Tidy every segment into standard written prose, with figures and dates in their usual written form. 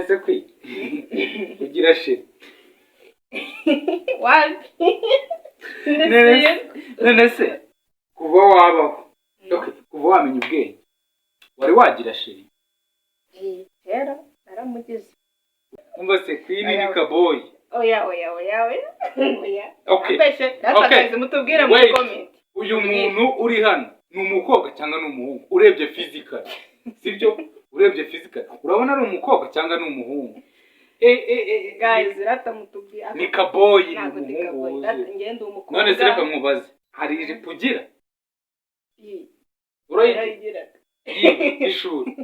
Ese kwi ugira chéri? Wapi. None se kuva wabaho, okay, kuva wamenya ubwenge, wari wagira chéri? Kera naramugize. Umva se, Queen ni kaboyi. Oya, oya, oya, oya, oya. Okay. Ambeshe. Okay. Guys, mutubwire muri Wait. comment. Uyu muntu uri hano ni umukobwa cyangwa ni umuhungu? Urebye physical, sibyo? Urebye physical, urabona ari umukobwa cyangwa ni umuhungu? Guys, rata mutubwire. Ni kaboyi, ni Ntabwo ndi umuhungu kaboyi. wuzuye. Rata ngende umukobwa. None se reka nkubaze, hari ijipo ugira? Iyi, Urayigira? narayigiraga. Iyi, ishuri,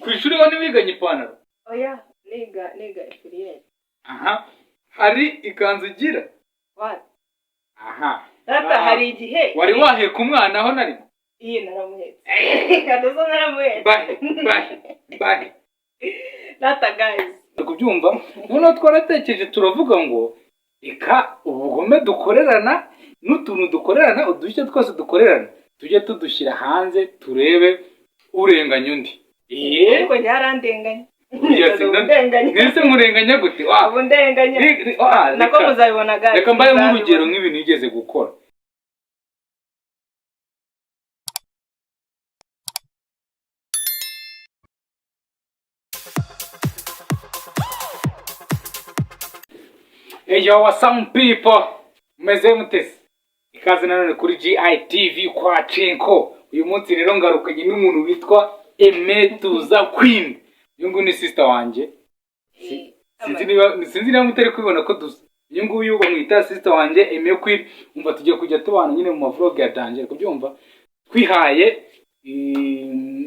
ku ishuri ho ntiwiganye ipantaro? Oya, niga infirmière. Aha, hari ikanzu ugira? Wapi. Aha. Rata Ah. hari igihe. Wari waheka umwana aho nari? Iyi, naramuhetse. Kadozo naramuhetse. Bahe, bahe, bahe. Rata guys. Uri kubyumva? Noneho twaratekereje, turavuga ngo reka ubugome dukorerana n'utuntu dukorerana, udushya twose dukorerana, tujye tudushyira hanze, turebe urenganya undi. Ariko njye harandenganya. Burya Ubu ndenganya. Mwese murenganya gute? Ubu ndenganya. Nako muzabibona, guys. Reka mbaye nk'urugero Muzabibona. nk'ibintu yigeze gukora. Hey yo, what's up people? Mumeze mute? Ikaze nanone kuri GITV kwa Chenko. Uyu munsi rero ngarukanye n'umuntu witwa Emetuza Queen. Uyu nguyu ni sister wanjye. Sinzi niba mutari kubibona ko dusa. Uyu nguyu bamwita sister wanjye Aime Queen. Umva, tugiye kujya tubana nyine mu mavlog ya danger, kubyumva. Twihaye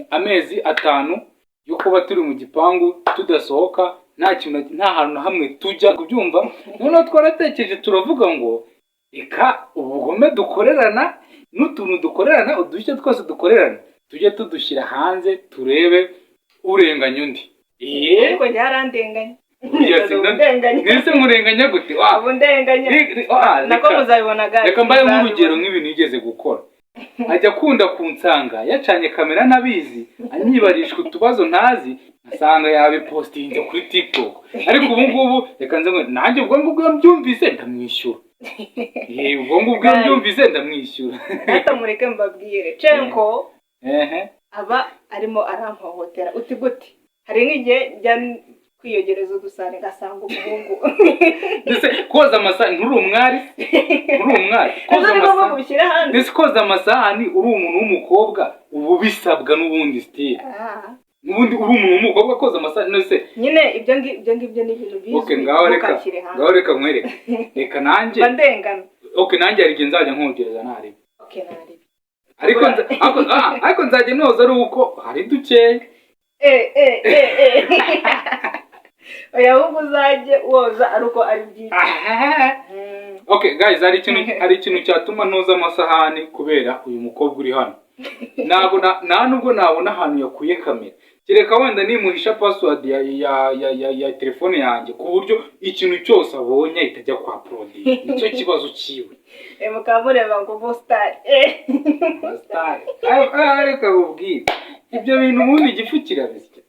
amezi 5 yo kuba turi mu gipangu tudasohoka, nta kintu, nta hantu na hamwe tujya, kubyumva. Noneho twaratekereje, turavuga ngo reka ubugome dukorerana n'utuntu dukorerana, udushya twose dukorerana, tujye tudushyira hanze, turebe urenganya undi. Ariko njye harandenganya. Burya Ubu ndenganya. Mwese murenganya gute? Ubu ndenganya. Nako muzabibona, guys. Reka mbaye nk'urugero Muzabibona. nk'ibintu yigeze gukora. Ajya akunda kunsanga yacanye kamera ntabizi, anyibarishwa utubazo ntazi, asanga yabipostinze kuri TikTok. Ariko ubu ngubu reka nze ngo nanjye ubwo ngubwo iyo mbyumvise ndamwishyura. Ubwo ngubwo iyo mbyumvise ndamwishyura. Rata mureke mbabwire, Cenko aba arimo arampohotera. Uti gute? Hari nk'igihe njya kwiyogereza udusahane, ngasanga umuhungu. Ndetse koza amasahani, nturi umwari? Nturi umwari? Koza Ejo ni ngombwa amasahani kubishyira hanze. Ndetse koza amasahani uri umuntu w'umukobwa ubu bisabwa n'ubundi style. Ah. N'ubundi uri umuntu w'umukobwa koza amasahani, none se? Nyine ibyo ngibyo ni ibintu bizwi. Okay, ngaho reka Ntukashyire hanze. ngaho reka nkwereke, reka nanjye Mba ndengana. Okay, nanjye hari igihe nzajya nkogereza ntarebe. Okay, ntarebe. Ariko nzajya noza ari uko hari dukeya. Oya, ahubwo uzajye woza ari uko ari byinshi. Okay guys, hari ikintu cyatuma ntoza amasahani kubera uyu mukobwa uri hano. Ntabwo nta nubwo nabona ahantu yakuye kamera, kereka wenda nimuhisha password ya telefone yanjye, ku buryo ikintu cyose abonye itajya kwa produit. Nicyo kibazo cyiwe. Mukaba mureba ngo busitari. Star. Reka nkubwire, ibyo bintu ubundi igifu kirabisya,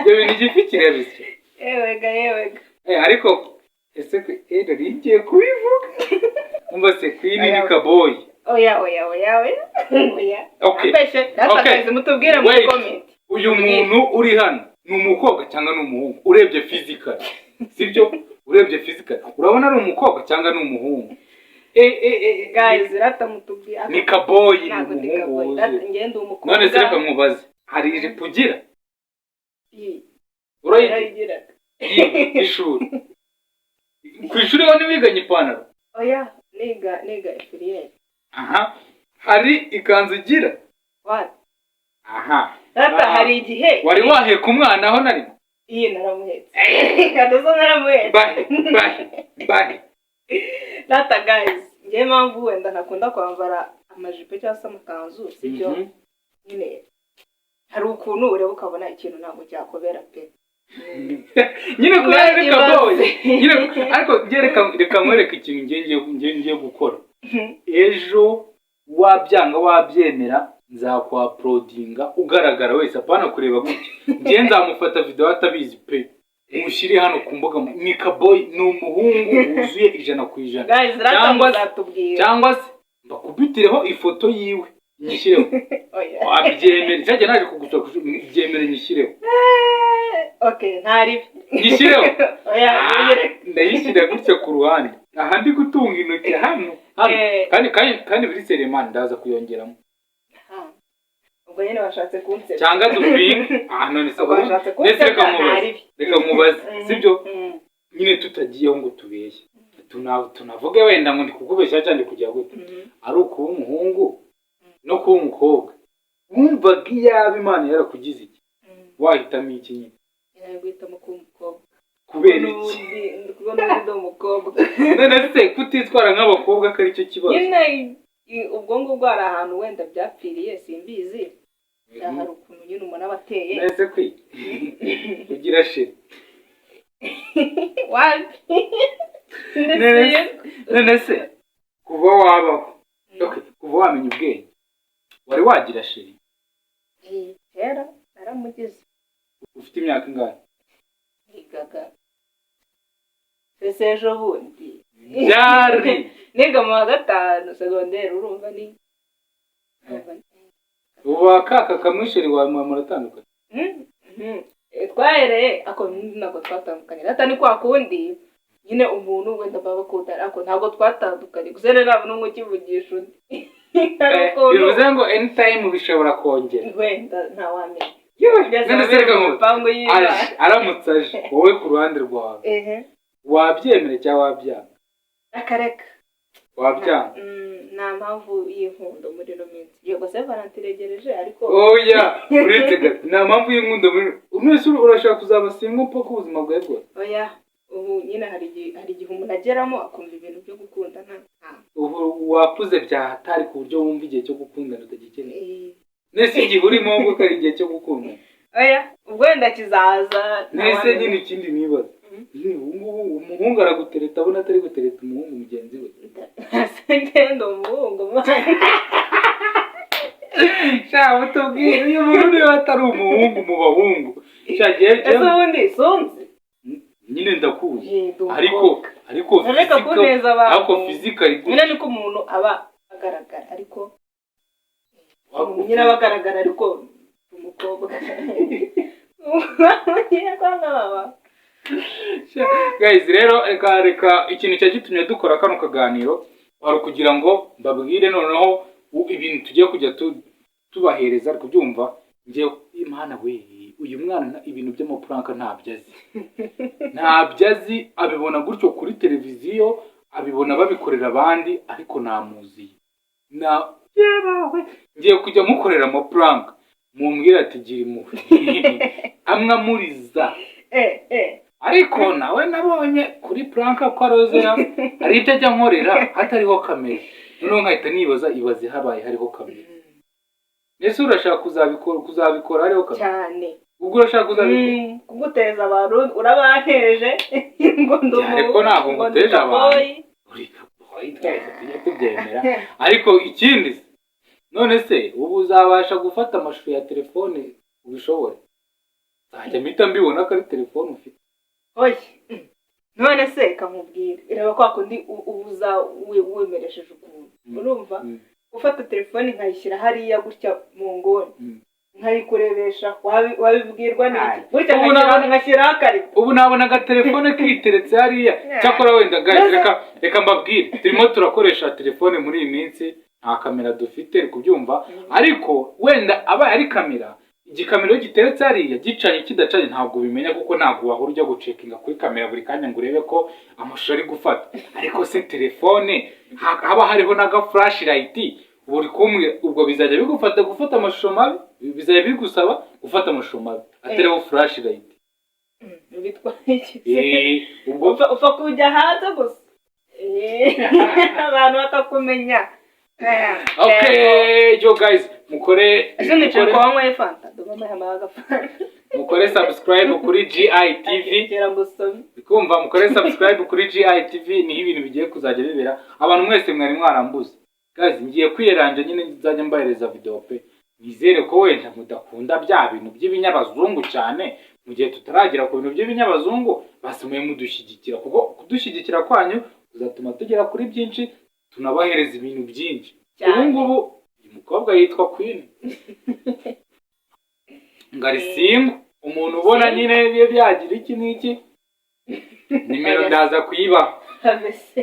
ibyo bintu igifu kirabisya. Yewega, yewega. Ariko ese nari ngiye kubivuga. Umva se, Queen ni kaboyi. Oya, oya, oya, oya, oya. Okay. Ambeshe. Rata Okay. guys, mutubwire muri Wait. comment. Uyu muntu uri hano ni umukobwa cyangwa ni umuhungu? Urebye physical, sibyo? Urebye physical, urabona ari umukobwa cyangwa ni umuhungu? Guys, rata mutubwire. Ni kaboyi, ni Ntabwo ndi umuhungu kaboyi. wuzuye. Rata ngende umukobwa. None se reka nkubaze, hari ijipo ugira? Iyi, Urayigira? narayigiraga. Iyi, ishuri, ku ishuri ho ntiwiganye ipantaro? Oya, niga infirmière. Aha, hari ikanzu ugira? Wapi. Aha. Rata Ah. hari igihe. Wari waheka umwana aho nari? Iyi, naramuhetse. Kadozo naramuhetse. Bahe, bahe, bahe. Rata guys, njyewe impamvu wenda ntakunda kwambara amajipo cyangwa se amakanzu, sibyo? Nyine hari ukuntu ureba ukabona ikintu ntabwo cyakobera pe. Nyine kubera ari kaboyi Ibaze. nyine. Ariko njye reka nkwereke ikintu ngiye gukora ejo, wabyanga wabyemera. Nzakwauploadinga ugaragara wese, apana kureba gutya. Njye nzamufata video atabizi pe, mushyire hano ku mbuga. Mika Boy ni umuhungu wuzuye 100%. Guys, rata muzatubwira. Cyangwa se mbakubitireho ifoto yiwe nyishyireho. Oya. Wabyemere cyangwa naje kugusaba byemere nyishyireho? Okay, ntaribi. Nyishyireho? Oya. Ah, ndayishyira gutya ku ruhande aha ndi gutunga intoki hano hano. Kandi biri seremani ndaza kuyongeramo. Ah, ubwo nyine bashatse kunsebya. Cyangwa dupinge ah none se Ubwo bashatse ndetse reka kunsebya, nkubaze. Ntaribi. Reka nkubaze, sibyo? Nyine tutagiyeho ngo tubeshye, tunavuge wenda ngo ndi kukubeshya cyangwa ndi kujya gute, ari ukuba umuhungu no kuba umukobwa, wumvaga iyaba Imana yarakugize iki, wahitamo iki nyine? Nyine guhitamo kuba umukobwa. Kubera iki? N'ubundi ndi kubona ubundi ndi umukobwa. None se kutitwara nk'abakobwa ko aricyo kibazo? Nyine ubwo ngubwo hari ahantu wenda byapfiriye, simbizi. Hari ukuntu nyine umuntu aba ateye. None se kwi ugira chéri? Wapi. None se kuva wabaho, okay, kuva wamenya ubwenge, wari wagira chéri? Kera naramugize. Ufite imyaka ingahe? Nigaga ese ejo bundi. Byari Niga mu wa gatanu segonderi, urumva ni ubu kaka kamwe chéri wawe muba muratandukanye? Twahereye ako ntabwo twatandukanye rata, ni kwa kundi nyine umuntu wenda baba bakundana, ariko ntabwo twatandukanye gusa rero ntabwo n'umwe ukivugisha undi. Hari ukuntu Bivuze ngo anytime bishobora kongera. Wenda ntawamenya. None se reka mu nkubaze. bipangu y'Imana. Aje, aramutse aje wowe ku ruhande rwawe, wabyemera cyangwa wabyanga? Akareka. Wabyanga? Nta mpamvu y'inkundo muri ino minsi. Yego se Valentine iregereje, ariko Oya, uretse gato, nta mpamvu y'inkundo muri mwese. Urashaka kuzaba single mpaka ubuzima bwawe bwose? Oya, ubu nyine hari igihe umuntu ageramo akumva ibintu byo gukundana nta Ubu wakuze bya hatari ku buryo wumva igihe cyo gukundana utagikeneye. Nese igihe urimo wowe ko ari igihe cyo gukundana? Oya, ubwo wenda kizaza. Nese ntawamenya. nyine ikindi nibaza, nyine ubu ngubu umuhungu aragutereta abona atari gutereta umuhungu mugenzi we? Se ngenda umuhungu, man. Sha, mutubwire uyu muntu niba atari umuhungu mu bahungu. Sha, Ese ubundi sunzi? Nyine ndakuzi. Eh, ndi Ariko umukobwa. ariko Reka kuneza abantu. Ariko physically Nyine niko umuntu aba agaragara, ariko nyine aba agaragara, ariko umukobwa ugiye kwanga baba. Guys, rero reka ikintu cya gitumye dukora kano kaganiro wari ukugira ngo mbabwire noneho ibintu tugiye kujya tubahereza. Ari kubyumva njye, Imana we, uyu mwana ibintu by'amaprank ntabyo azi, ntabyo azi. Abibona gutyo kuri televiziyo, abibona babikorera abandi, ariko namuziye na yebawe. Ngiye kujya mukorera amaprank, mumbwira ati gira impuhwe, amwe amuriza. Ariko nawe nabonye kuri prank ko arozera, hari ibyo ajya nkorera hatariho kamera, noneho nkahita nibaza, ibaze habaye hariho kamera. Ese urashaka kuzabikora hariho kamera? Cyane. Ubwo urashaka kuzabikora? Kuguteza abantu urabanteje ngo ndi Ariko ntabwo ngo ndi nguteje abantu. kaboyi. Uri kaboyi twese tujya tubyemera, ariko ikindi se, none se ubu uzabasha gufata amashusho ya telefone ubishobore? Nzajya mpita mbibona ko ari telefone ufite. Oya, none se kamubwira, ireba kwa kundi uba uza wimeresheje ukuntu, urumva, gufata telefone nkayishyira hariya gutya mu nguni, nkayikurebesha, wabibwirwa n'iki? Ay. Gutya Ubu nkashyiraho akarito. Ubu nabona agatelefone kiteretse hariya. Cyakora wenda guys, reka mbabwire, turimo turakoresha telefone muri iyi minsi, nta kamera dufite, uri kubyumva, ariko wenda abaye ari kamera, igikamera iyo giteretse hariya gicanye kidacanye ntabwo ubimenya, kuko ntabwo wahora ujya gucheckinga kuri kamera buri kanya ngo urebe ko amashusho ari gufata. Ariko se telefone haba hariho n'aga flashlight buri kumwe, ubwo bizajya bigufata gufata amashusho mabi, bizajya bigusaba gufata amashusho mabi atariho flashlight? Bitwaye iki se? Ubwo Upfa kujya hanze gusa, abantu bakakumenya. Okay, yo guys, mukore Ese nicaye mukore, kwa wanyweye fanta ndumva amaye agafanta. Mukore subscribe kuri GITV. Kera ngusome. Kumva, mukore subscribe kuri GITV, niho ibintu bigiye kuzajya bibera. Abantu mwese mwari mwarambuze, guys, ngiye kwiyeranja nyine nzajya mbahereza video pe. Nizere ko wenda mudakunda bya bintu by'ibinyabazungu cyane. Mu gihe tutaragera ku bintu by'ibinyabazungu, basi mube mudushyigikira, kuko kudushyigikira kwanyu kuzatuma tugera kuri byinshi, tunabahereza ibintu byinshi. Cyane. Ubu ngubu uyu mukobwa yitwa Queen, ngo ari single. Umuntu ubona nyine bibe byagira iki n'iki, nimero ndaza kuyibaha. Have se.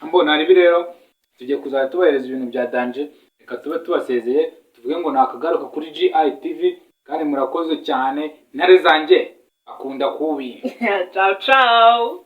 Mbona ibi rero tugiye kuzajya tubahereza ibintu bya danger. Reka tube tubasezeye, tuvuge ngo nakagaruka kuri GITV, kandi murakoze cyane, intare zanjye akunda kubi. Ciao ciao.